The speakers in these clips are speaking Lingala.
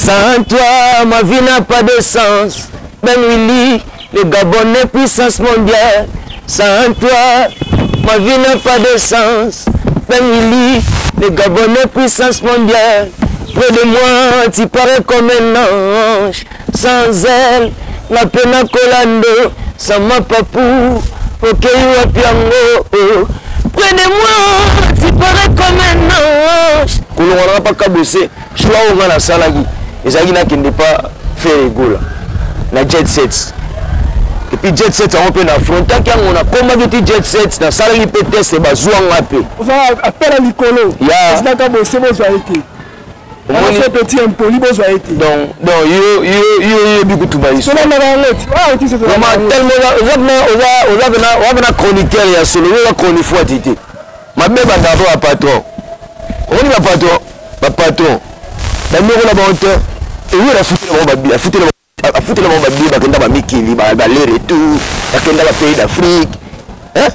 Sans toi, ma vie n'a pas de sens. Ben Willy, le Gabonais puissance mondiale. Sans toi, ma vie n'a pas de sens. Ben Willy, le Gabonais puissance mondiale. Près de moi, tu parais comme un ange. Sans elle, la peine kolando. Sans ma papou, ok, wapi yango. Près de moi, tu parais comme un ange. Kolongwa nanga pa kabose, choix oyo nga nasalaki ezalaki nakende pa Ferre Gola na Jet Set. Et puis Jet Set yango mpe na affrontaki yango, nakomaki ti Jet Set, nasalaki mpe test, bazwa nga mpe. Oza appel ya likolo. Ya. President Kabose bozwa ye te. Omoni petit impoli bozwa ye te. Donc donc yo yo yo yebi kutu ba histoire. Tolandaka yango ti. Ah ti c'est Vraiment tellement oza oza oza oza oza na chroniqueur ya solo, oza chronifuati te. Mabe bandaka mpo ba patron. Omoni ba patron, ba patron. Ba niokola bango te. Ewera afutela bango ba billets, afutela afutela bango ba billets bakenda ba mikili, ba ba aller retour, bakenda ba pays d'Afrique. Hein?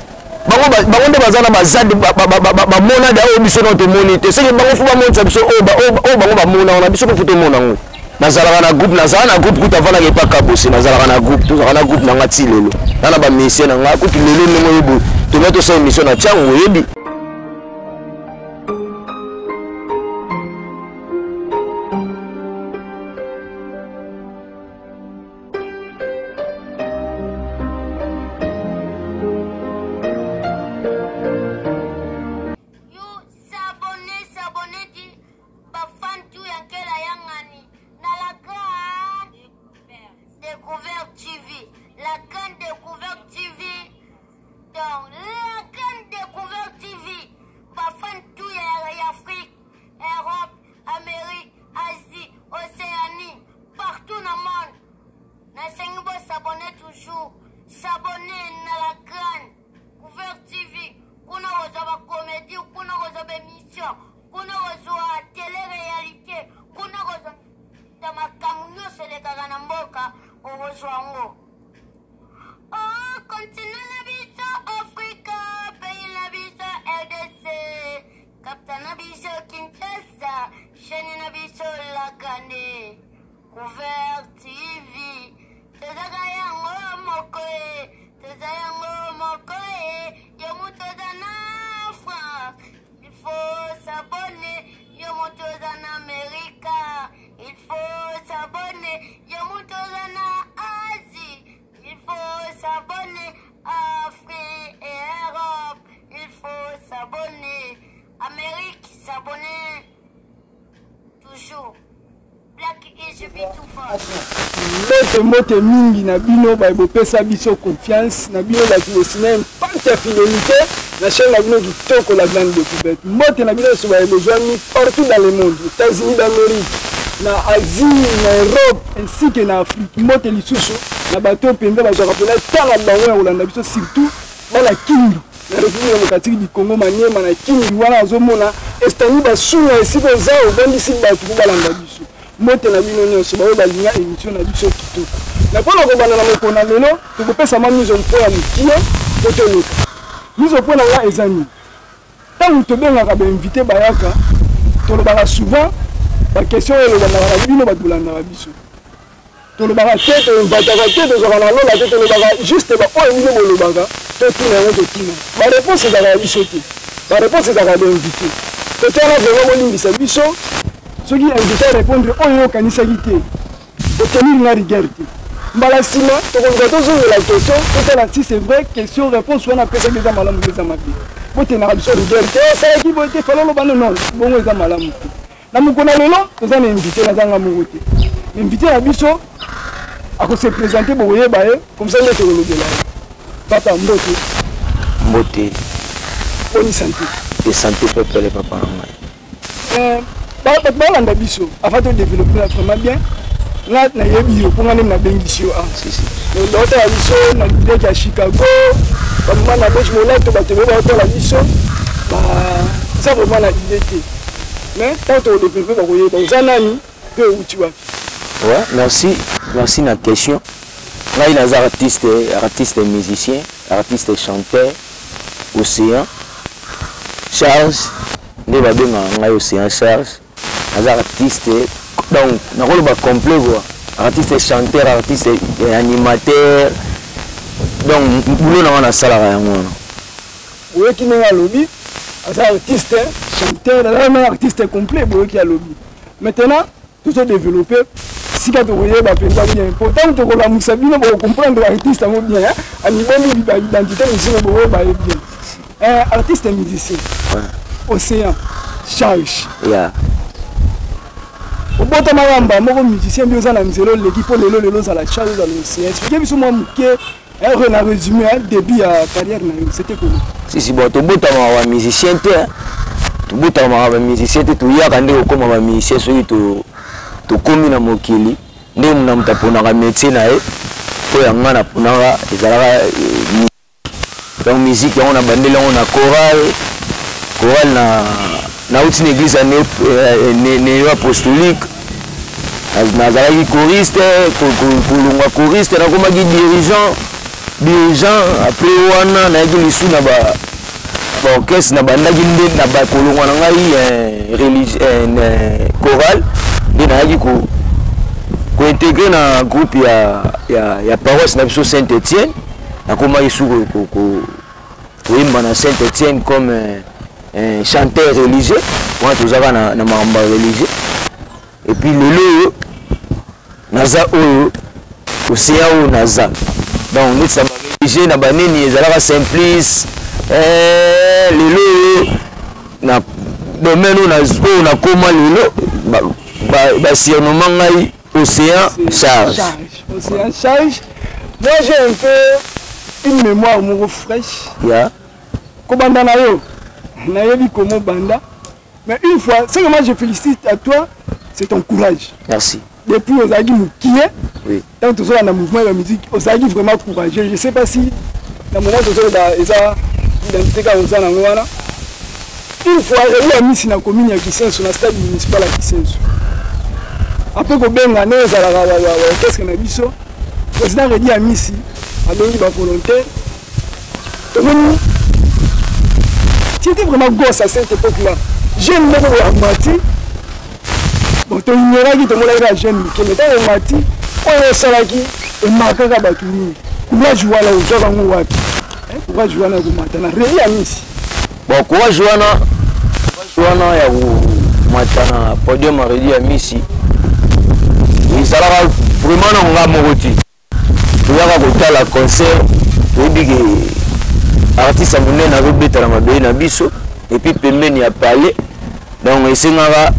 Bango bango nde baza na ba zad ba ba ba ba mona da oyo biso na tomoni te. Seke bango fo bamonisa biso oyo ba oyo bango bamona wana biso mpe fo tomona yango. Nazalaka na groupe, nazala na groupe kutu avandaka epa Kabose, nazalaka na groupe, tozalaka na groupe na nga ti lelo. Na na ba musiciens na nga kutu lelo ndenge oyebi tomi tosala émission na Tshangu oyebi. You s'abonner, s'abonner ti ba fan tout ya nkela ya ngani na la grande découverte TV. La grande découverte TV. Donc la grande découverte TV. Ba fan tout ya, ya Afrique, Europe, Amérique, Asie, Océanie, partout dans le monde. Nasengi bo s'abonner toujours. S'abonner na la grande Couvert TV. Kuna kozwa ba comédie, kuna kozwa ba émission, kuna kozwa télé réalité, kuna kozwa makambo nyonso elekaka na mboka okozwa yango. Oh, continent na biso Afrika, pays na biso RDC, capitale na biso Kinshasa, chaîne na biso La Grande Couvert TV. Tozaka yango moko e, toza yango moko e, yo moto oza na France, il faut s'abonner, yo moto oza na Amerika, il faut s'abonner, yo moto oza na Asie, il faut s'abonner, Afrique et Europe, il faut s'abonner, Amérique s'abonner toujours. Mbote mbote mingi na bino baye bopesa biso confiance na bino bato bosina impacte ya fidelité na chaîne na bino kitoko la grande découverte. Mbote na bino nyonso baye bozwami partout dans le monde, États-Unis d'Amérique, na Asie, na Europe ainsi que na Afrique. Mbote lisusu na bato oyo mpenza bazwaka mpenza ntango na bango ya kolanda biso surtout bana Kindu na République démocratique du Congo, Maniema na Kindu wana azomona Estani Basunga esika oza ovandisi bato mpo balanda biso. Mbote na bino nyonso baoyo balinga émission na biso kitoko. Na mpo na kobanda na mokolo na lelo, tokopesa mwa mise au point ya mokie mpo toleka. Mise au point na nga eza nini? Ntango tobengaka ba invité bayaka, tolobaka souvent ba question oyo elobamaka na bino bato bolandaka biso. Tolobaka te, toinventaka te, tozwaka na lola te, tolobaka juste ba oyo bino bolobaka, totuna yango totuna. Ba réponse ezalaka ya biso te. Ba réponse ezalaka ya ba invité. Kote wana vraiment bolimbisa biso, soki invité a répondre oyo yo okanisaki te, otenir nga rigueur te. Mbala nsima tokoluka tozongela question, totala si c'est vrai question réponse wana apesaki eza malamu to eza mabe. Botenaka biso rigueur te, osalaki boye te, fallait oloba non, non, bongo eza malamu te. Na mokolo na lelo toza na invité, naza nga moko te. Invité na biso ako se présenter, bokoyeba ye comme ça nde tokolobela ye. Papa mbote. Mbote. Boni santé? De santé pepele papa na ngai. Bato balanda biso avant to développer na vraiment bien. Nga nayebi yo mpo nga nde nabengisi yo awa. Si, si. Baotala biso na direct ya Chicago, bamama na Belge Molato, bato ebele baotala biso, baza vraiment na idée te. Mais ntango tokodéveloppe bakoyeba oza nani mpe outi wapi. Ouais, merci, merci na question. Ngai naza artiste, artiste musicien, artiste chanteur, Océan Charles nde babengaka ngai Océan Charles. Naza artiste, Donc nakoloba complet quoi, artiste chanteur, artiste animateur. Donc boulot na nga nasalaka yango wana. Boyoki ndenge alobi, aza artiste chanteur, aza même artiste complet. Boyoki alobi. Maintenant tozo développer sika, tokoyeba mpenza bien po ntango tokolamusa bino, bokocomprendre artiste yango bien. Amibombi baidentité mosusu, bokoyeba ye bien. Artiste musicien Océan Charge, obotama yamba moko musicien mbi oza na nzela oleki mpo lelo lelo ozala charge, ozala Océan. Explique biso mwa moke na résumé début ya carrière na yo, c'était comment? Si si, bon, tobotamaka bamusicien te, tobotamaka bamusicien te. Toyaka nde kokóma bamusicien soki tokómi na mokili. Nde na moto aponaka métier na ye. Oyo ya nga naponaka ezalaka donc musique. Yango nabandeli yango na chorale, chorale na nauti na église ya néo apostolique. Nazalaki choriste, kolongwa choriste nakomaki dirigeant. Dirigeant, après wana nayaki lisu na ba baorchestre. Nabandaki nde na kolongwa na ngai chorale, nde nayaki kointégrer na groupe ya paroisse na biso Saint Étienne. Nakomaki su koyemba na Saint Étienne comme chanteur religieux. Wana tozaka na makambo ya religieux. Et puis lelo oyo naza oyo Océan oyo naza, donc neti na bareligieux na banini ezalaka simplice. Lelo oyo na domaine oyo nakóma lelo, basurnommer ngai Océan Charge. Océan Charge. Moi, j'ai un peu une mémoire moko fraîche. Kobanda na yo, nayebi komo banda. Mais une fois, ce que moi je félicite à toi, c'est ton courage. Merci. Depuis ozalaki mokie, tant tozala na mouvement ya musique, ozalaki vraiment courageux. Je sais pas si na moment tozoloba eza identité kaka oza nango wana. Une fois eyi ya misi na commune ya Kisenso, na stade municipal ya Kisenso, après kobenga nde ezalaka baorchestre na biso, président Redi ya misi abengi bavolontaire. Tomoni tu étais vraiment gosse à cette époque là, jeune moko boye amati. Bon, toignoraki, tomonaki kaka jeune moke, mais ntango omati, oyo osalaki emarkaka bato mingi. Courage wana ozwaka yango wapi, courage wana ya komata na Redi ya misi? Bon, courage wana ya komata na podium ya Redi ya misi ezalaka vraiment na nga moko te. Toyaka kotala concert, toyebi ke artiste ya monene azobeta na mabele na biso et puis pembeni ya palais. Donc esengaka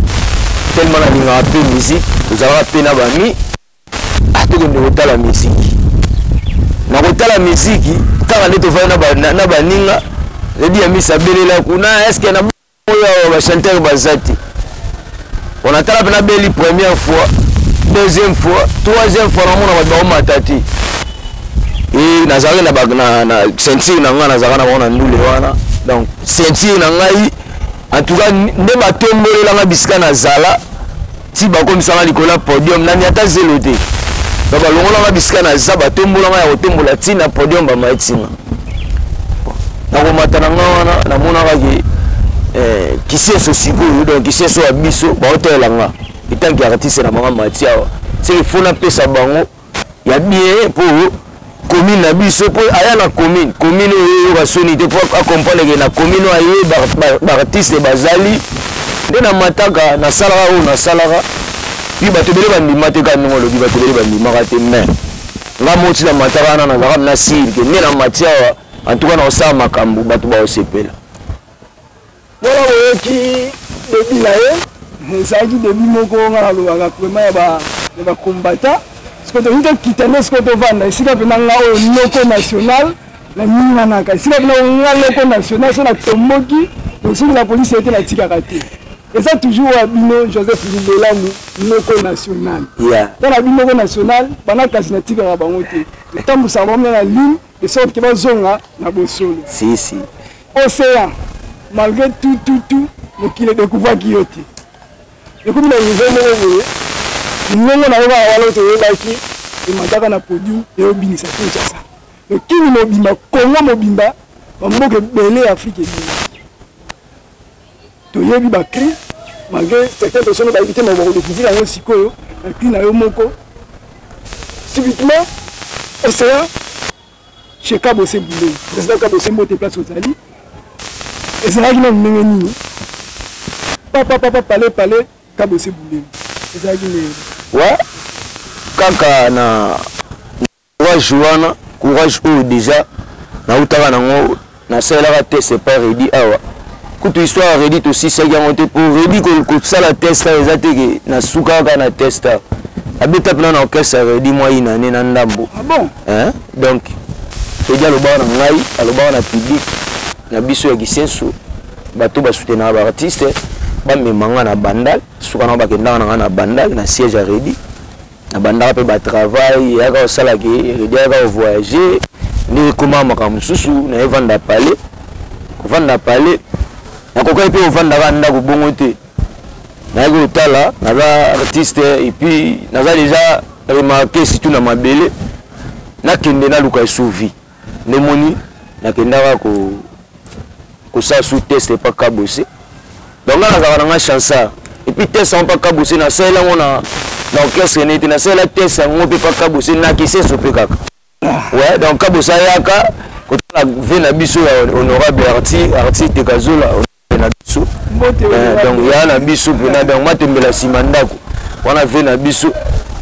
tellement nalingaka mpe musique, tozalaka mpe na bami, tokende kotala musique. Na kotala musique kaka nde tovandi na baninga. Redi ya misi abelela kuna: "Est-ce na oyo awa bachanteur baza te?" On atala mpe nabeli première fois, deuxième fois, troisième fois, namona bato baomata te. E nazalaki na ceinture na ngai, nazalaka na bango na ndule wana. Donc ceinture na ngai, en tout cas nde batombolelanga bisika nazala ti bakomisanga likolo ya podium. Nani ata zelo te. Donc balongolanga bisika naza, batombolanga ya kotombola ti na podium, bamaetinga. Nakomata na nga wana, namonaka ke Kisenso sikoyo, donc Kisenso ya biso baotalela nga etanke artiste na bango mati awa. Seke fo napesa bango ya bien mpo commune na biso, mpo aya na commune, commune oyo eyoka soni te, mpo acomprendre ke na commune oyo aye baartiste bazali. Nde namataka, nasalaka oyo nasalaka. Puis bato ebele bandima te. Kaka ndenge olobi, bato ebele bandimaka te, mais nga moti na mataka wana, nazalaka na sûr ke nde na mati awa, en tout cas naosala makambo bato baosepela. Wana boyoki début na ye, ezalaki début moko nga nalobaka vraiment ya bacombattant. Siko tolingi tokita nde siko tovanda esika mpena nga oyo noko national naninganaka, esika mpena nga noko national so natomboki, soki la polise ete natikaka te. Eza toujours oyo bino Joseph Lubelamu, noko national. Tala bino noko national, bana kasi natikaka bango te, totambusaka bango na ligne de sorte ke bazonga na bosolo. Si si. Océan, malgré tout tout tout, mokili edécouvraki yo te. Ekomi na niveau moko boye, mongongo na yo kaka wana toyebaki emataka na podium, eyobinisa Kinshasa, lokini mobimba, Kongo mobimba, bamboka ebele ya Afrique ebima. Toyebi bacri. Malgré certaines personnes bayebi te, mais bakodécouvrir yango sikoyo na cri na yo moko. Subitement, océan chez Kabose Boulay, président Kabose, mbote place ozali. Ezalaki na ndenge nini? Papa papa pale pale Kabose Boulay ezalaki ndenge? Ouais, kaka na courage wana, courage oyo déjà nautaka nango, nasalelaka test epa Redi awa. Kutu histoire ya Redi tosisaki yango te, po Redi kosala test awa eza te ke nasuka kaka na test awa. Abeta mpena na orchestre ya Redi mwa inane na ndambo. Ah bon? Hein? Donc Redi alobaka na ngai, alobaka na public na biso ya Kisenso, bato basoutenaka baartiste, bamema nga na Bandal. Suka nango bakendaka na nga na Bandal, na siège ya Redi. Nabandaka mpe batravail, eyaka kosalaka Redi, ayaka kovoyage nde ekoma makambo mosusu. Naye vanda palais, kovanda palais nakokaki mpe kovandaka ndako bongo te. Nayaki kotala, naza artiste et puis naza déjà remarqué, surtout na mabele. Nakende naluka esuvi nde moni nakendaka kosala su test epa Kabose. Donc nga nazalaka na nga chansard et puis test yango mpa Kabose nasalela yango na orchestre nete, nasalela test yango mpe pa Kabose na Kiseso mpe kaka. Ouais, donc Kabose ayaka kotala ve na biso ya honorable Arti Tekazola na biso. Donc ya na biso mpena, donc matembela nsima ndako wana, ve na biso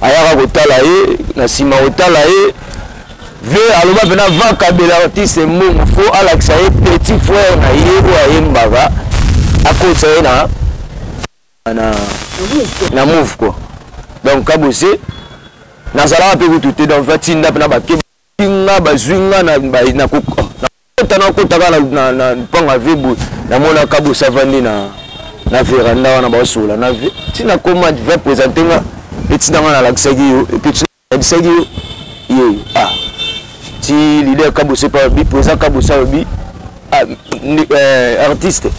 ayaka kotala ye na nsima kotala ye. Ve aloba mpena va kabela artiste mbongo, fo alakisa ye petit frère na ye oyo ayembaka, akotisa ye na move quoi. Donc Kabose nazalaka mpe kutu te, donc vatinda mpena bake nga bazwi nga na kota, nakotaka na mpango ya ve boye, namona Kabose avandi na veranda wana, baosola na ve. Ntina koma va présente nga, etina nga nalakisaki yo, et puis nayebisaki yo ye. Ah, ti leader Kabose pa bi président Kabose alobi: "Ah, artiste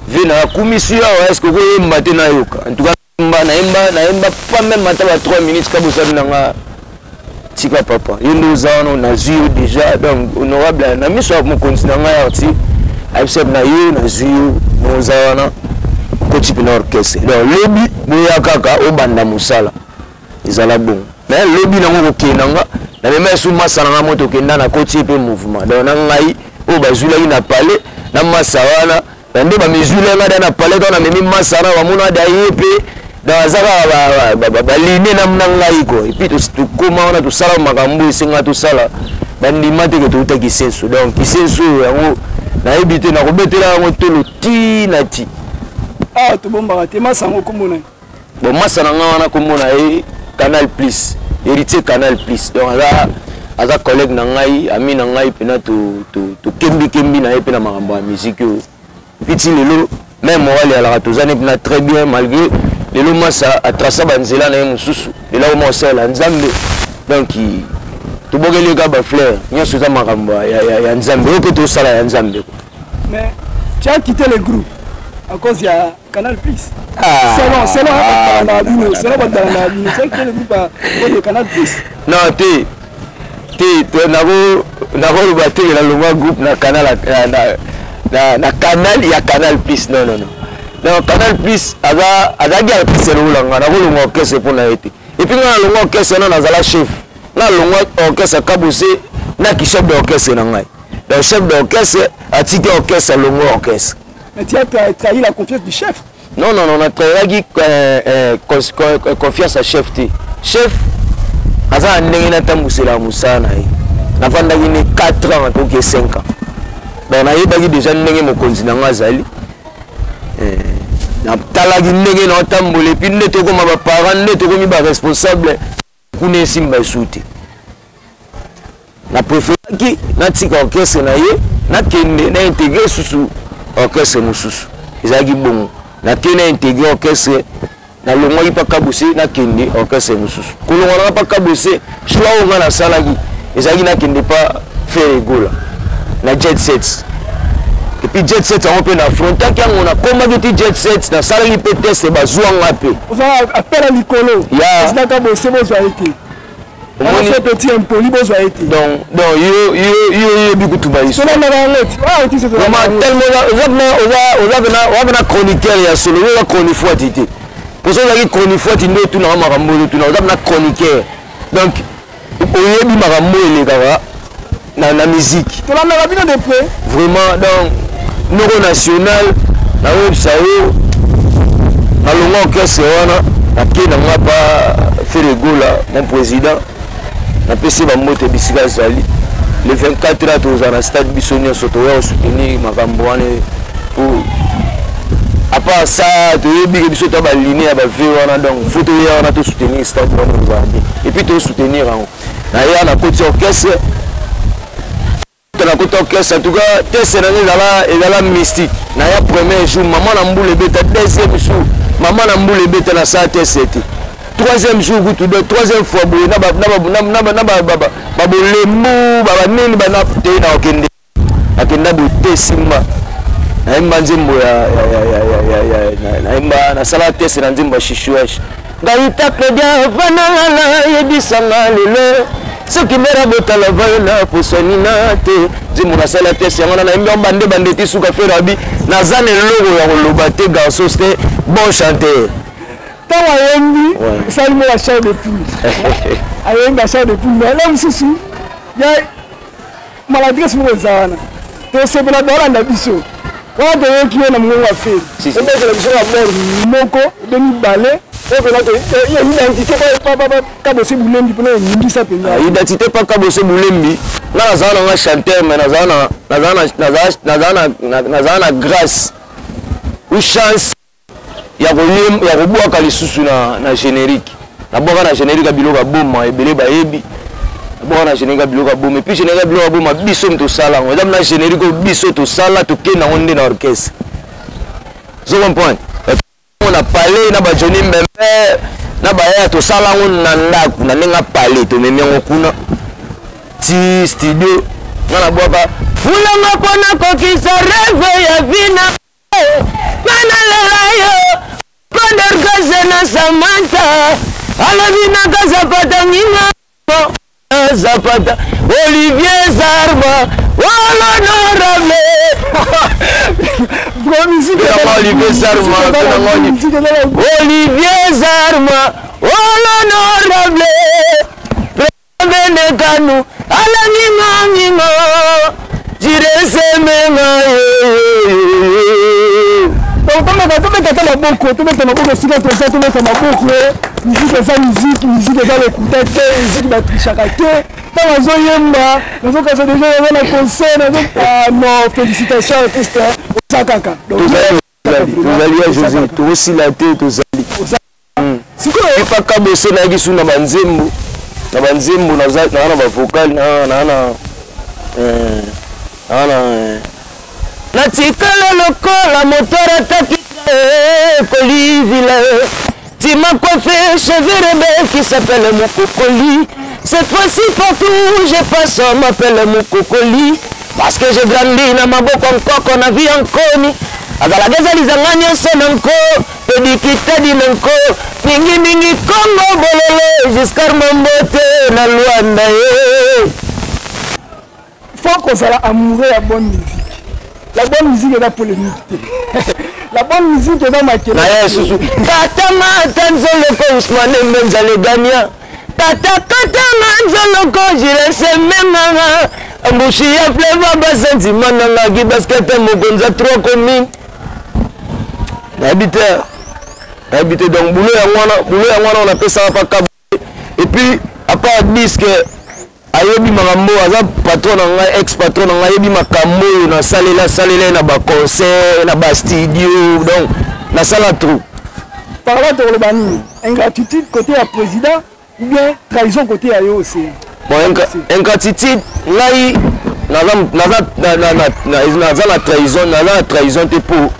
ve na akumisi awa, est ce que okoyemba te?" Nayoka, en tout cas nayemba, nayemba, nayemba pas même ata ba 3 minutes. Kabose abi nanga: "Tika papa, yo nde oza wana, nazwi yo déjà." Donc honorable na miso ya mokonzi na ngai Arti ayebisa na yo: "Nazwi yo, oza wana, koti mpena orchestre. Donc lobi boya kaka obanda mosala." Ezala bongo, mais lobi nango kokende nga namema esu masa na nga moto, okenda nakoti ye mpe mouvement. Donc na ngai oyo bazwilaki na palais na masa wana, na nde bamizwili nga da na palais. To namemi masa wana, bamona da ye mpe, donc aza kaka baline na ngai ko. Et puis tokóma wana, tosala makambo esenga tosala, bandima te ke touta Kisenso. Donc Kisenso oyo yango nayebi te, nakobetela yango tolo ti na ti. Ah, tobombaka te, masa yango kombo na ye? Bon, masa na nga wana kombo na ye Canal Plus, Héritier Canal Plus. Donc aza collègue na ngai, ami na ngai mpena, tokembikembi na ye mpe na makambo ya musique oyo. Puis ti lelo même moral eyalaka, toza ne mpena très bien, malgré lelo masa atraça banzela na ye mosusu, lelo akoma kosalela Nzambe. Donc tobokeli kaka bafleur nyonso, eza makambo ya Nzambe oyo mpe tosala ya Nzambe. Mais tu as quitté le groupe à cause ya Canal Plus. Ah, Selon ah, batalanda bino, selon batalanda bino, tu as quitté le groupe à cause de Canal Plus. Non, te te, nakoloba te nalongwa groupe na canal, na canal ya Canal Plus. Non, non, non, non, Canal Plus aza azalaki artiste lokola nga. Nakolongwa orchestre mpo na ye te. Et puis nga nalongwa orchestre wana, nazala chef, nga nalongwa orchestre Kabose naki chef d'orchestre na ngai. Donc chef d'orchestre atiki orchestre, alongwa orchestre. Mais tu as trahi la confiance du chef. Non, non, non, natrahiraki confiance ya chef te. Chef aza na ndenge natambwiselaka mosala na ye. Navandaki ne 4 ans, toke 5 ans, donc nayebaki déjà ndenge mokonzi na nga azali. Natalaki ndenge naotambola, et puis nde tokóma baparent, nde tokomi baresponsable kuna, esimba esu te. Na préféraki natika orchestre na ye, nakende na intégrer susu orchestre mosusu. Ezalaki bongo, nakende na intégrer orchestre, nalongwaki mpa Kabose, nakende orchestre mosusu. Kolongwa nanga mpa Kabose, choix oyo nga nasalaki ezalaki nakende mpa Ferre Gola na Jet Set. Et puis Jet Set yango mpe na affrontaki yango, nakomaki ti Jet Set, nasalaki mpe test, bazwanga mpe. Oza appel ya likolo. Ya. Président Kabose bozwa ye te. Omoni petit impoli bozwa ye te. Donc donc yo yo yo oyebi kutu ba histoire. Tolandaka yango ti. Ah ti c'est vraiment tellement oza oza oza oza oza chroniqueur ya solo, yo oza chronifuati te. Poso ozalaki chronifuati nde otunaka makambo oyo otuna, oza na chroniqueur. Donc oyebi makambo oyo elekaka na, na musique. Tolandaka bino de près. Vraiment donc noko national nakoyebisa yo nalongwa orchestre wana nake na nga pa Ferre Gola mon président napesi bambote bisika azali le 24 heures tozala na stade biso nyonso toya kosoutenir makambo wana po à part ça toyebi ke biso toya baline ya bave wana donc faut toya wana tosoutenir stade wana ozala bien et puis tosoutenir yango naya nakoti orchestre nakota orchestre en tout cas test na nga ezala ezala mystique naya premier jour mama na mbula ebeta deuxième jour mama na mbula ebeta na saa test te troisième jour kutu de troisième fois boye na babolembu banini bana te na okende akenda boye te simba nayemba nzembo ya nayemba nasala test na nzembo ya shishuash ngai ta claudia vanalala yebisanga lelo soki mera botala vayo na posani na te nzembo nasala test yango wana nayembi yango bande bande ti suka fere abi naza na eloko ya koloba te garçon ste bon chanteur ntango ayembi esali mo bachar de poule ayembi bachar de poule mais na mosusu ya maladresse moko eza wana tosepela dolanda biso wana toyoki yo na mongongo ya feli obetela biso na bor moko obe mibale identité kabose bulembi mpona eningisa mpenza identité pa kabose bulembi nga nazala nanga chanteur mais nazala na grâce ou chance ya kobwaka lisusu na, na générique nabwaka na générique ya biloko ya boma ebele bayebi nabwaka na générique ya biloko ya boma epuis générique ya biloko ya boma biso tosala yango eza na générique oyo biso tosala tokende yango nde na orchestre ozo comprendre na palais na bajoni mbembe na bayaya tosala yango na ndako na ndenge palais tomemi yango kuna ti studio nga nabwaka fulanga mpo nakokisa reve ya vina Banalela yo Kondorkase na Samantha alobi na Zapata nginga Zapata Olivier Zarba honorable Olivier Zarma Olivier Zarma honorable Bene kanu ala ngingo ngingo jiresemenga tobeta tobeta ata maboko tobeta maboko esika toza tobeta maboko miziki eza miziki miziki eza lokuta te miziki batrichaka te ntango azoyemba nazokasa deja naza na concert nazo ah, non félicitation artiste oza kaka tozali ya josé tokosila te tozali sikoyo epa kabose nayaki su na banzembo na banzembo naza na bavocal naa na naa na natikala lokola motor ataki kolivila Tu m'as coiffé, cheveux rebelle qui s'appelle Moukokoli. Cette fois-ci, partout où je passe, on m'appelle Moukokoli. Parce que j'ai grandi na maboko nkoko na vie nkoni. Azalaka ezalizanga nyonso na nko todikitadi na nko mingimingi kongo bololo giscard mombote na lwanda ye faut kozala amoureux ya bonne musique la bonne musique eza polémique te la bonne musique eza makele na ye susu tata mata nzoloko usmane mbenza le gagna tata katanga nzoloko jirese memanga mbushi ya fleva basentima nanga kibaskete mokonzi ya trois commune nayebi te nayebi te donc boulot yango wana boulot yango wana onapesaka pa kab et puis à part disque ayebi makambo aza patron na ngai ex patron na ngai ayebi makambo oyo nasalela salela ye na baconcert na bastudio donc nasala trop par là tokoloba nini ingratitude côté ya président ou bien trahison côté ya yo aussi bon ingratitude ngai naza na trahison naza na trahison te mpo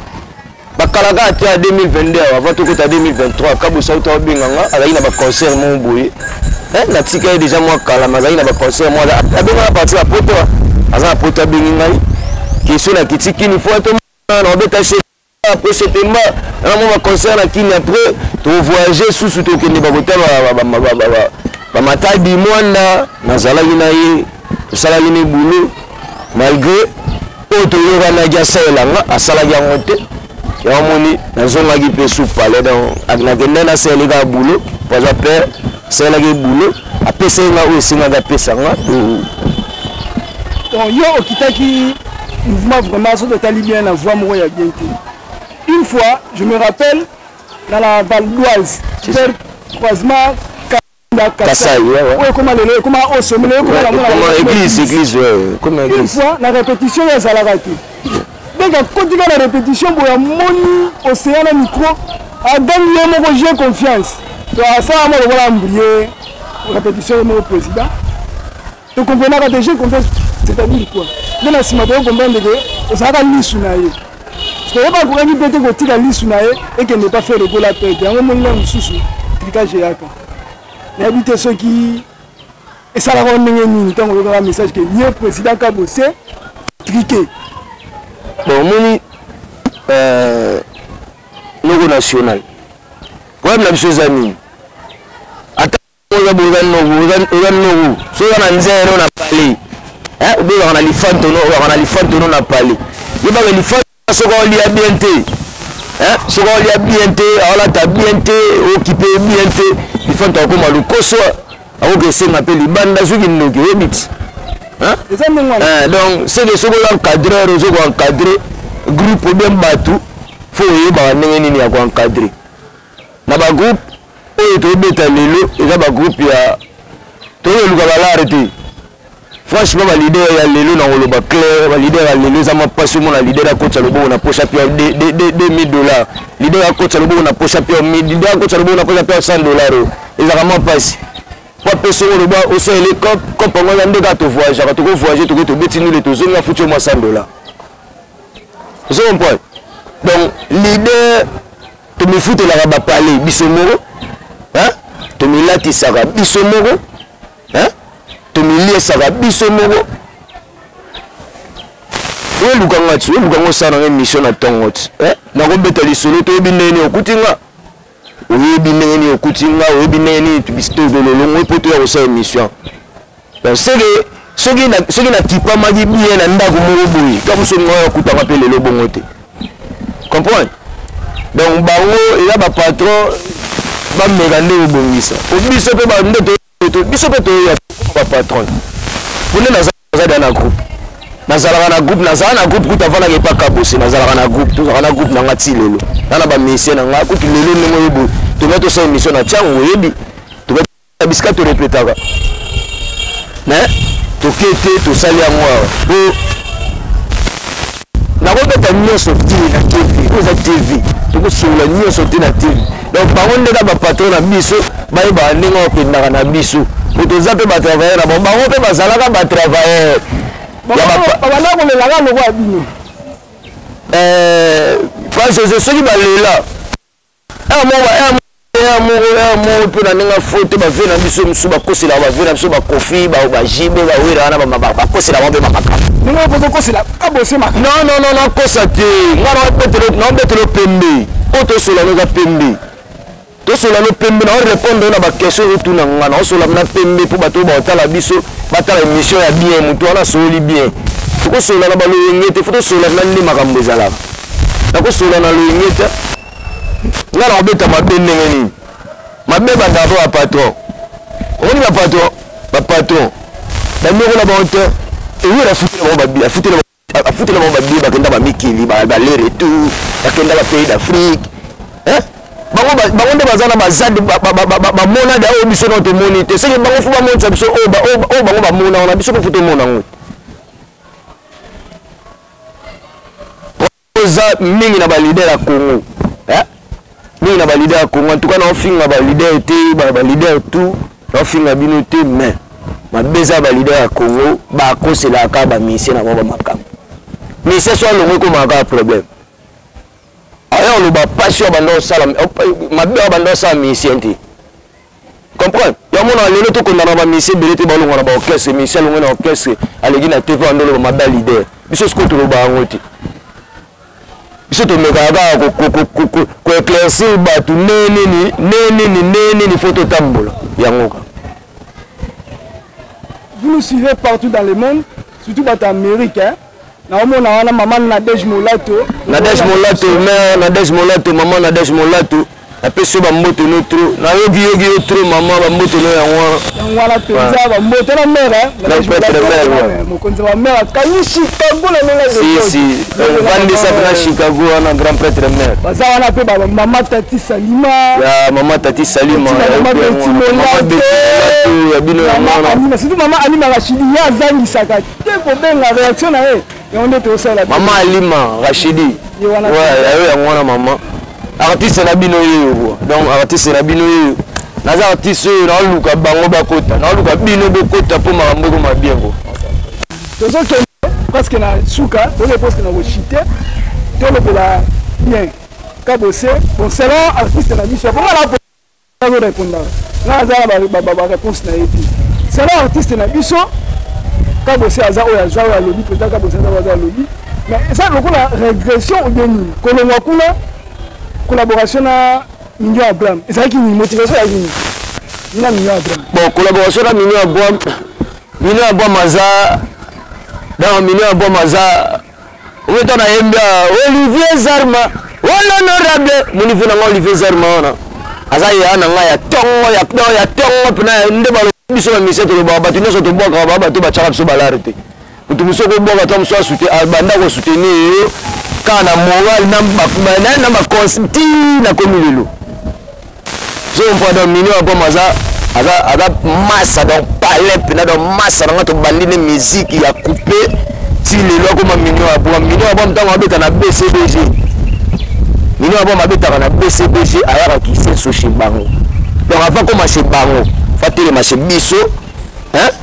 bakalaka ata ya 2022 avant tokota 2023 kabusa uta obenga nga azalaki na baconcert moko boye natika ye déjà mwa kala ma azalaki na baconcert moko abengaka parti ya poto aza na poto abengi ngai question na kiti kini fo na obeta chez après septemba na mwa baconcert na kini après tovoyage susu tokende bakota Bamatadi Mwanda nazalaki na ye, tosalaki ne boulot malgré oyo toyokanaki asalela nga asalaki yango te. Yango moni nazongaki mpe sous palais, donc nakende nasaleli kaka boulot po aza père, asalelaki boulot, apesaki nga oyo esengaki apesa nga. Donc yo okitaki mouvement vraiment soki otali bien na voix moko ya bien te. Une fois je me rappelle na la Val d'Oise vers croisement Kasai, oyo ekoma lelo ekoma osomelo ekoma na église église ekoma église. Une fois na répétition oyo azalaka te, donc akoti kaka na répétition boye amoni océan na micro agangi ye moko j'ai confiance, to asala mo lokola ambrie répétition ye moko président tokomprenaka te j'ai confiance c'est-à-dire quoi, nde na nsima tokokomprendre ke ozalaka lisu na ye, toyeba akokaki mpe te kotika lisu na ye ekende pa faire lokola pete yango moninga mosusu tricage eyaka. Nayebi te soki esalaka ndenge nini ntango oyokaka message ke ye président Kabose triqué. Bon, omoni noko national, problème na biso eza nini? Ata oza boye, oza noko, oza noko so oza na nzere na palais, obengaka na lifantono, obengaka na lifantono na palais, yebaka lifanto soki olia bien te, soki olia bien te, aolata bien te, okipe bien te, lifanto akoma lokoso, akoki esenga mpe libanda soki ndoki oyebi ti. Donc seke soki oza encadreur, ozo koencadre groupe ou bien bato, fo oyebaka ndenge nini ya koencadre na bagroupe oyo tobeta lelo. Eza bagroupe ya toyoluka balare te. Franchement, baleader ya lelo, na koloba clair, baleader ya lelo eza mapasi. Omona leader akotisa loboko na poche apia 2000 $, leader akotisa loboko na poche apia, leader akotisa loboko na poche apia 100 $, oyo ezalaka mwa mpasi po apesa ngo. Loba osaleli cope yango eza nde kaka tovoyageaka, tokovoyage, tokoki tobeti ndule, tozongi, afuti yo mwa 100 $. Ozo comprendre? Donc leader, tomifutelaka bapale biso moko, tomilatisaka biso moko, tomiliesaka biso moko. Oyoluka nga ti oyoluka nga osala nanga émission na ntongo ti nakobeta lisolo. Toyebi ndenge nini okuti nga, oyebi ndenge nini okuti nga, oyebi ndenge nini tololongo mpo toya kosala émission. Donc seke soki nakipamaki bien na ndako moko boye, ka moso nga oyo akutanga mpe lelo bongo te. Comprendre? Donc bango eza bapatron, bameka nde kobongisa po biso mpe nde biso mpe toya bapatron po nde naza da na groupe. Nazalaka na groupe, nazala na groupe kutu avandaka epa Kabose. Nazalaka na groupe, tozalaka na groupe na nga ti lelo, na na bamusicien na nga. Kutu lelo ndenge oyebi toma tosala émission na tiango, oyebi bisika torepetaka, mais toke te, tosali yango awa po nakobeta nyonso te na TV oyo eza TV, tokosolola nyonso te na TV. Donc bango nde ka bapatron na biso, bayebaka ndenge bakendaka na biso po toza mpe batravailleur na bango, bango mpe bazalaka batravailleur. Babanda kolelaka lokola bino? Page, soki balela moko moko mpe na ndenge afo te, bave na biso mosusu bakoselaka, bave na biso bakofi, bajibe, bawera wana bakoselaka mpe bamakambo. Ndenge okosela Kabose? Non, non, non, nakosa te. Nga naobetelo pembe oyo tosola ngo eza pembe, tosola no pembe, nao répondre na baquestion ezotuna nga, naosola na pembe mpo bato oyo baotala biso batala émission ya bien. Moto wana asololi bien, tokosola na baloyenge te, fo tosola na nde makambo ezalaka. Nakosola na loyenge te. Nga na kobeta mabe ndenge nini? Mabe bandaka mpo bapatron, omoni bapatron, bapatron banyokola bango te. Ewera afutela bango babie, bakenda bamikili, baller retour, bakenda bapays d'Afrique. Bango nde baza na bazade, bamona da oyo biso na tomoni te. Seke bango fo bamonisa biso oyo bango bamona wana, biso mpe fo tomona yango. Eza mingi na baleader ya Congo, mingi na baleader ya Congo. En tout cas naofinga baleader te, baleader tout naofinga bino te, mais mabe eza baleader ya Congo bakoselaka bamusicien na bango bamakambo. Musicien so alongo, ekomaka kaka problème. Aya oloba pasi oyo banda osala mabe, oyo banda osala musicien te. Comprendre ya mona lelo tokondana bamusicien ebele te, balongwa na baorchestre. Musicien alongwe na orchestre, aleki na TV, ando oloba mabe ya leader. Biso sikoyo toloba yango te. Biso tomekaka kaka koéclaircir bato nde nini, nde nini, nde nini fo totambola yango kaka. nous suivez partout dans le monde, surtout bato Amérique, hein. Naomona wana mama Nadège Molato. Nadège Molato, mère Nadège Molato, maman Nadège Molato. Napesi yo bambote no trop, nayoki yoki yo trop mama, bambote no yango wana. Yango wana mpenza, bambote na mare mokonzi wa mare akangi Chicago na ndenge. Si si, vandisa mpena Chicago wana, grand prêtre mare. Baza wana mpe bamama Tati Salima. Ya mama Tati Salima, mama Beti Molato ya bino yango wana. Surtout mama Alima Rachidi, ye azangisaka te kobenga réaction na ye, yango nde tozosala. Mama Alima Rachidi yayo yango wana, mama artiste na bino yeyo kwa. Donc artiste na bino yeyo, naza artiste oyo naoluka bango bakota, naoluka bino bokota mpo makambo ekoma bien ko. Tozokende presque na suka, tozokende presque na kochite. Tolobela bien Kabose. Bon, selon artiste na biso, bonga na azorépondaka nga, aza na baréponse na ye te. Selon artiste na biso Kabose, aza oyo aza oyo alobi président Kabose aza oyo aza alobi, mais eza lokola régression ou bien nini? Kolongwa kuna, collaboration na Mignon Abraham ezalaki nini? Motivation ezalaki nini na Mignon Abraham? Bon, collaboration na Mignon Abraham, Mignon Abraham aza, donc Mignon Abraham aza oyo nayembi Olivier Zarma, honorable monivo na nga. Olivier Zarma wana aza ya na ngai ya ntongo, ya ntongo mpena nde balobi. Biso bamise tolobaka, bato nyonso tobwakaka ba bato batiaka biso balare te. Moto mosusu okobwaka ta mosusu asute abanda kosoutenir yo kaka na moral na baconse ti nakomi lelo. Zo comprendre? Donc Mignon Abom aza massa, donc palais mpena, donc massa nanga. Tobandi nde musique ya coupe ti lelo akoma Mignon Abom. Mignon Abom, ntango abeta na BCBG, Mignon Abom abetaka na BCBG, ayaka kisenso chez bango. Donc avant koma chez bango, fatelema chez biso,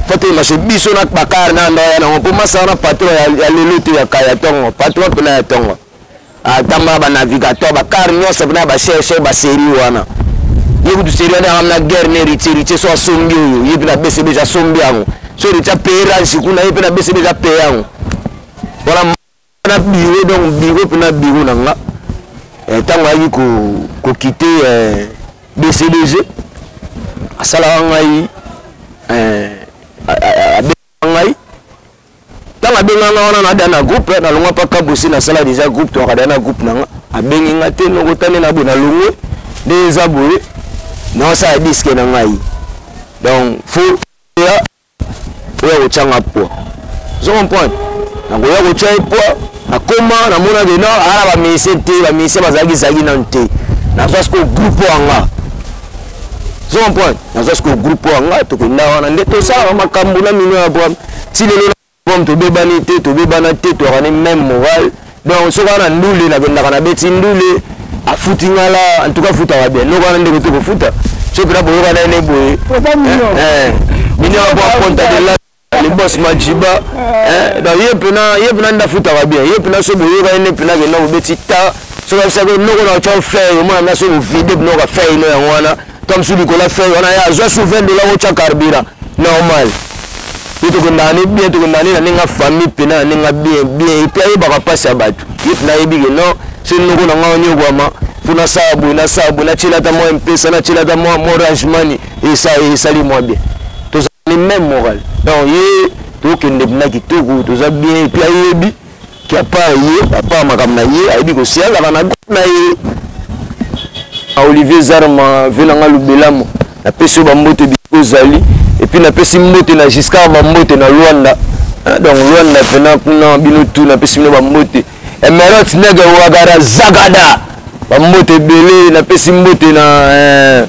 fatelema chez biso na bakar na ndo ya nango, mpo masa wana patron ya lelo te, ya kaya ntongo, patron mpena ya ntongo, atambaka banavigateur, bakar nyonso mpena bacherche basérie wana. Ye kutu série wana yanga na guerre ne Héritier. Héritier so asombi oyo, ye mpe na BCBG asombi yango. So Héritier apaye range kuna, ye mpe na BCBG apaye yango wana na bureau. Donc bureau mpena, bureau na nga, ntango ayaki kokite BCBG, asalaka ngai, abenga ngai. Ntango abenga nga wana, nada na groupe, nalongwa mpa Kabosi, nasala déjà groupe, tokaka na groupe na nga. Abengi nga te, nokotani na boye, nalongwe nde eza boye, naosala disque na ngai, donc faut ya oya kotyanga poids. Ozo comprendre? Nakoya kotya ye poids, nakoma namona ke non, aa na bamusicien te, bamusicien bazalaki zalaki nanu te. Nazwa sikoyo groupe wanga, ozo comprendre? Nazwa sikoyo groupe wanga, tokenda wana nde tosalaka makambo na Mignon Abraham ti lelo. Comme tobebani te, tobebana te, toyaka ne même moral. Donc soki wana ndule, nakendaka na beti ndule, afuti nga la. En tout cas afutaka bien noko wana, ndenge te kofuta soki mpena boyoka na ye ne boye. Mignon Abraham Ponta de la, le boss Majiba. Donc ye mpena nde afutaka bien. Ye mpena so boyoka ye nde mpena kenda kobeti ta, soki abisaki noko na otya fer, omona na so bovide biloko fer ino yango wana to mosusu likolo ya fer wana, ye azwa su 20 dollar otya carburant normal. Ye tokendaka ne bien, tokendaka ne na ndenge famille mpena, na ndenge bien bien. Et puis ayebaka mpasi ya bato. Ye mpena ayebi ke non, so noko na ngai onyokwama, fo nasala boye, nasala boye, natiela ata mwa Mpesa, natiela ata mwa Orange Money, esali mwa bien. Tozali même moral, donc ye tokende mpena kitoko, toza bien. Et puis ayebi ke à part ye, à part makambo na ye, ayebi kosialaka na groupe na ye. Olivier Zarma ve nanga lubelamo, napesi yo bambote bisiko ozali. Et puis napesi mbote na Giscard, bambote na Lwanda. Donc Lwanda mpena kuna, bino tu napesi bino bambote. Emerot Nege Wagara Zagada, bambote ebele. Napesi mbote na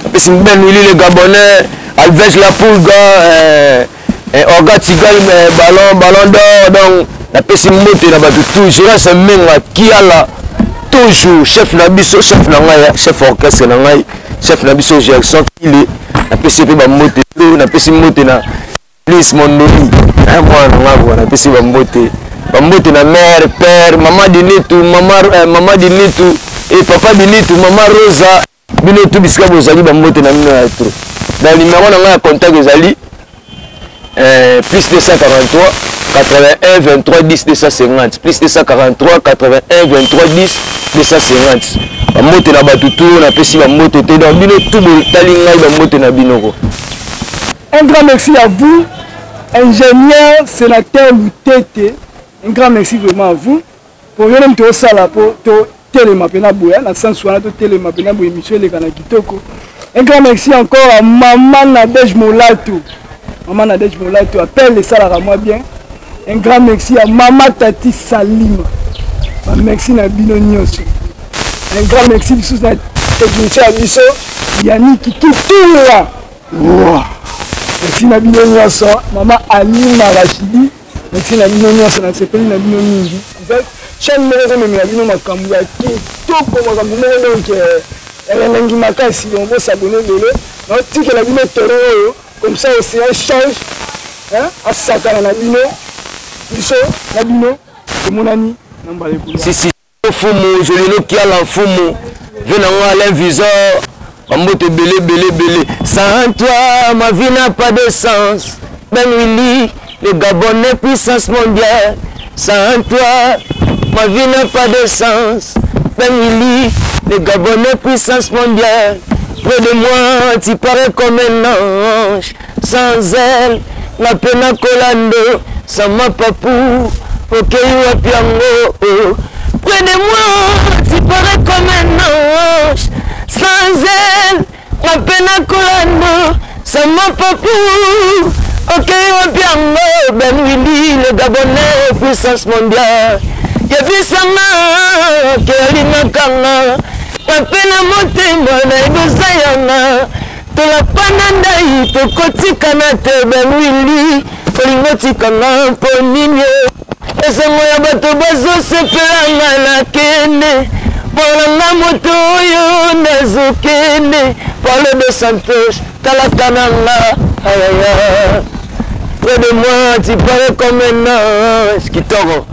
napesi Ben Willi le Gabonais, Alves La Pulga, Orga Tigal, ballon d'or. Donc napesi mbote na bato tout. Gérance Menga Kiala, toujours chef na biso, chef na ngai, chef orchestre na ngai, chef na biso Gerson Kile, napesi mpe bambote. Napesi mbote na Lis Mondoni, mwana na ngai kwa. Napesi bambote, bambote na mère, père, mama Dinitu, mama, mama Dinitu et papa Dinitu, mama Rosa, bino tu bisika bozali, bambote na bino ya trop. Na numéro na ngai ya contact ezali plus 243 81 23 10 250, plus 243 81 23 10 250. Bambote na bato tu napesi bambote te. Donc bino tu botali ngai, bambote na bino ko. Un grand merci à vous. Ingénieur sénateur Lutete, un grand merci vraiment à vous. Pour yo moto osala po to telema pena boya na sens wana to telema pena boya émission eleka na kitoko. Un grand merci encore à maman Nadège Molato. Maman Nadège Molato appelle esalaka moi bien. Un grand merci à maman Tati Salima. Ba merci na bino nyonso. Un grand merci lisusu na technicien ya biso Yannick Kitunga. Wow. Merci na bino nyonso mama Alima Rachidi. Merci na bino nyonso nasepeli na bino mingi. Chaîne moko ezomemela bino makambo ya kitoko, makambo moko donc elengi makasi. Donc bosabone ebele, naotikela bino toro oyo comme ça océan change asakana na bino, biso na bino tomonani na mbala ekoya. Si, si. Fumu Jolino Kiala Fumu ve na nga Alain Visor bambote ebele ebele ebele. Sans toi ma vie n'a pas de sens. Ben Willy le Gabonais puissance mondiale. Sans toi ma vie n'a pas de sens. Ben Willy le Gabonais puissance mondiale. Près de moi tu parais comme un ange. Sans elle nga mpe nakolando. Sans ma papou okei wapi yango. Près de moi tu parais comme un ange. Sans elle nga mpe nakolando. Sans ma papou okei wapi yango. Ben Willy le Gabonais puissance mondiale. Yebisanga ke olingaka nga nga mpe na motema nayebi oza yanga. Tolapana ndai tokotikana te. Ben Willy olingo otikanga mpo nini? Esengo ya bato bazosepelanga na kende mpona moto oyo nazokende. Paulo de Santos talaka na nga ayaya. Près de moi tu parais comme un ange. Kitoko.